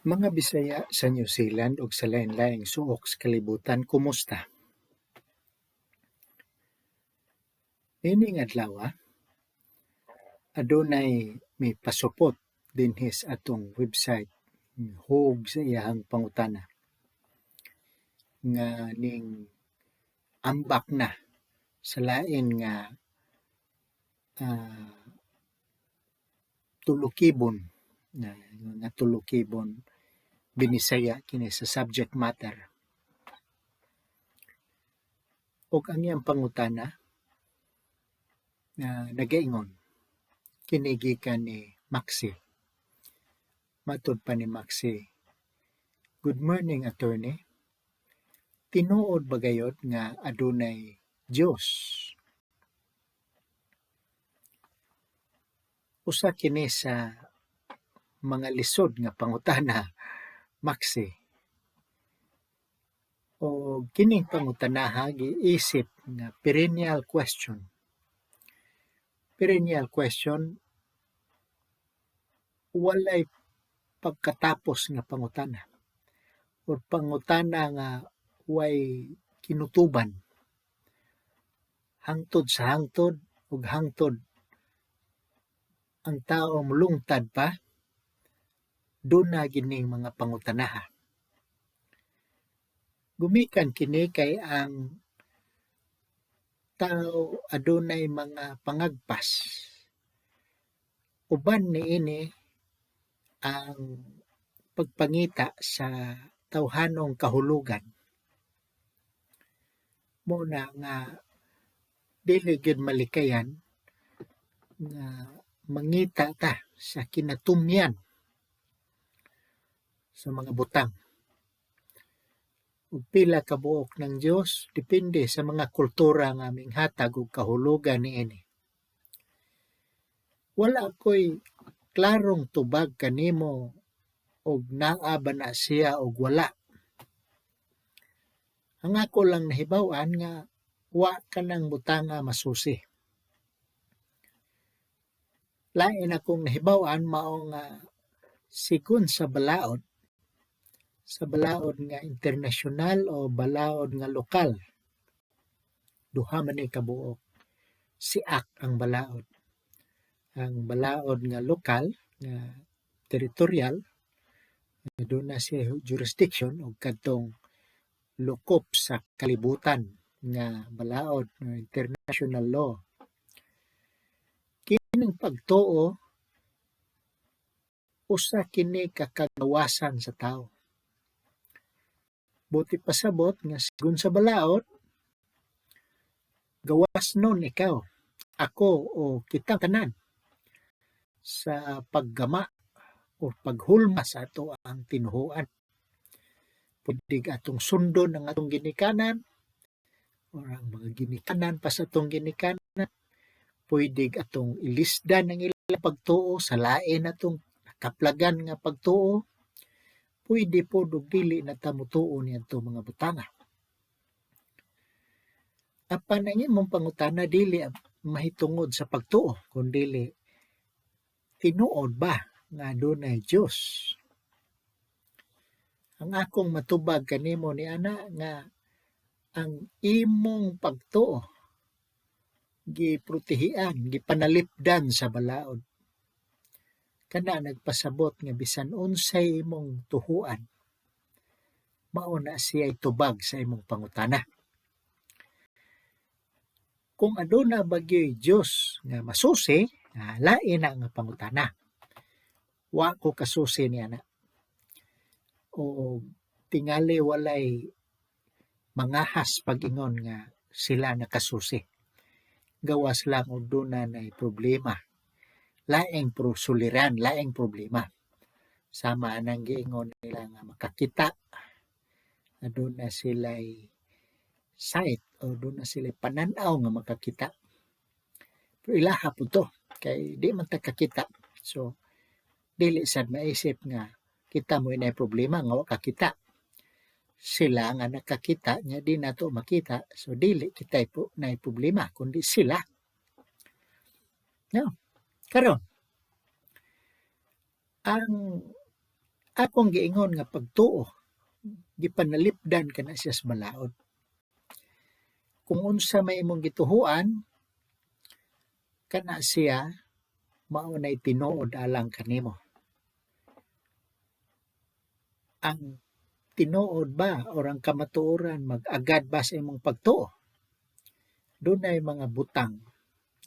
Mga Bisaya sa New Zealand ug sa lain-laing suok sa kalibutan, kumusta? Niining adlawa, adunay mipasupot dinhi sa atong website hug sa iyahang pangutana nga ning ambak na sa lain nga tulukibon nga tulukibon Binisaya kini sa subject matter. Ug ang iyang pangutana nga nagaingon kini gikan ni Maxi. Matud pa ni Maxi, "Good morning, attorney. Tinuod ba gayod nga adunay Dios?" Usa kini sa mga lisod nga pangutana, Maxi. O kining pangutanaha giisip nga perennial question. Perennial question, walay pagkatapos nga pangutana or pangutana nga way kinutuban. Hangtod sa hangtod ug hangtod ang tao molungtad pa, duna gining mga pangutanaha. Gumikan kini kay ang tao adunay mga pangagpas. Uban niini ang pagpangita sa tawhanong kahulugan. Mao na nga dili gyud malikayan nga mangita ta sa kinatumyan sa mga butang. Ug pila ka buok ng Dios depende sa mga kultura nga minghatag og kahulugan niini. Wala ko'y klarong tubag kanimo og naa ba na siya og wala. Ang ako lang nahibaw-an nga wa kanang butanga masusi. Lain akong nahibaw-an mao nga sigon sa balaod nga internasyonal o balaod nga lokal, duha man ni kabuok siak ang balaod. Ang balaod nga lokal nga teritorial, duna siya jurisdiction, ug kadtong lokop sa kalibutan nga balaod, international law. Kining pagtuo usa kini ka kagawasan sa tawo. Buot ipasabot nga sigon sa balaod, gawas nun ikaw, ako o kitang tanan sa paggama o paghulma sa ato ang tinuhuan. Pwede atong sundon ang atong ginikanan or ang mga ginikanan pa sa atong ginikanan. Pwede atong ilisdan ang ilang pagtuo sa lain atong nakaplagan nga pagtuo. Pwede pod og dili na ta motuo niadto mga butanga. Apan ang imong pangutana dili mahitungod sa pagtuo, kundili tinuod ba nga adunay Dios? Ang akong matubag kanimo ni ana nga ang imong pagtuo giprotehian, gipanalipdan sa balaod. Kana nagpasabot nga bisan unsay imong tuhuan, mao na siya'y tubag sa imong pangutana. Kung aduna ba gyuy Dios nga masusi, lain na nga pangutana. Wa ko kasusi ni ana. O tingali walay mangahas pag-ingon nga sila nakasusi. Gawas lang og duna nay problema. Laing suliran, laing problema. Sama anang giingon nila nga makakita, aduna sila'y sight o duna sila'y panan-aw nga makakita. Pero ilaha pud to kay di man ta kakita. So dili sad maisip nga kita mo'y naay problema nga wa kakita. Sila nga nakakita nya di nato makita, so dili kita'y naay problema kundi sila. No. Karon, ang Akong giingon nga pagtuo, gipanalipdan kana siya sa balaod. Kung unsa may imong gituhuan, kana siya mao nay tinuod alang kanimo. Ang tinuod ba or ang kamatuoran mag-agad ba sa imong pagtuo? Dunay mga butang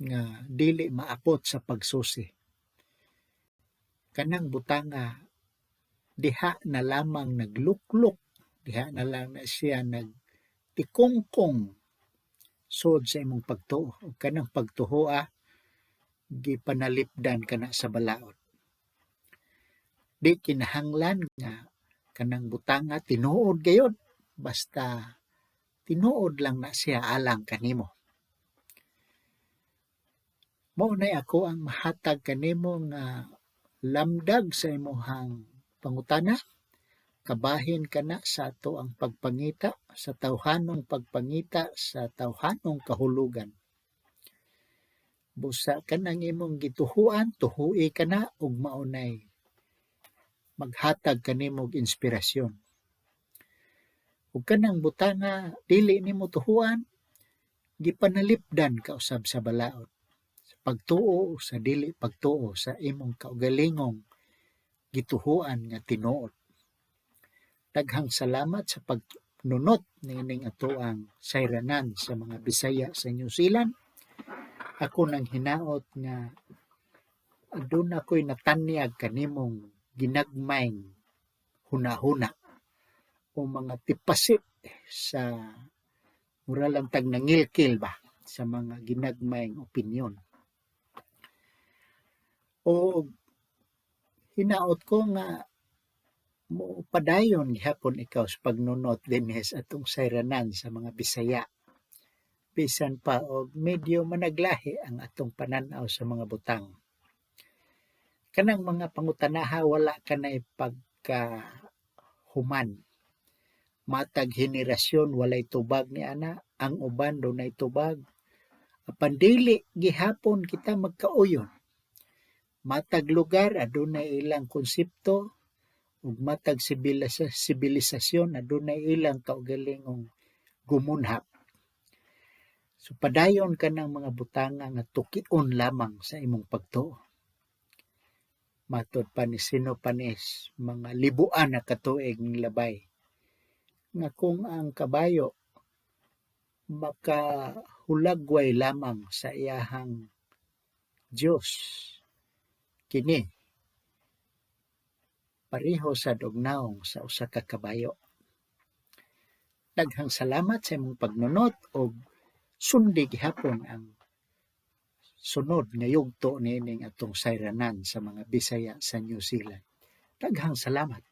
nga dili maabot sa pagsusi. Kanang butanga diha na lamang nagluklok, diha na lang na siya nagtikongkong sud sa imong pagtuo ug kanang pagtuoa gipanalipdan kana sa balaod. Di kinahanglan nga kanang butanga tinuod gayud, basta tinuod lang na siya alang kanimo. Mao nay ako ang mahatag kanimo nga lamdag sa imong pangutana. Kabahin kana sa atoang pagpangita sa tawhanong pagpangita sa tawhanong kahulugan. Busa kanang imong gituhuan, tuhui kana ug mao nay maghatag kanimo og inspirasyon. Ug kanang butanga dili nimo tuhuan, gipanalipdan ka usab sa balaod sa pagtuo o sa dili pagtuo sa imong kaugalingong gituhuan nga tinuod. Daghang salamat sa pagnunot niining atoang sayranan sa mga Bisaya sa New Zealand. Ako nang hinaot nga aduna ko'y natanyag kanimong ginagmayng hunahuna o mga tipasi sa mura lang tag nangilkil ba sa mga ginagmayng opinyon. O hinaot ko nga mopadayon gihapon ikaw sa pagnunot dinhi sa atong sayranan sa mga Bisaya, bisan pa og medyo managlahi ang atong panan-aw sa mga butang. Kanang mga pangutanaha wala kanay pagkahuman. Matag henerasyon walay tubag niana, ang uban dunay tubag, apan dili gihapon kita magkauyon. Matag lugar adunay ilang konsepto ug matag sibilisasyon adunay ilang kaugalingong gumunhap. So padayon kanang mga butanga nga tukion lamang sa imong pagtuo. Matod pa ni Xenophanes, mga libuan na katuig nilabay, nga kung ang kabayo makahulagway lamang sa iyahang Diyos, kini pareho sad og nawong sa usa ka kabayo. Daghang salamat sa imong pagnunot og sundi gihapon ang sunod nga yugto niining atong sayranan sa mga Bisaya sa New Zealand. Daghang salamat.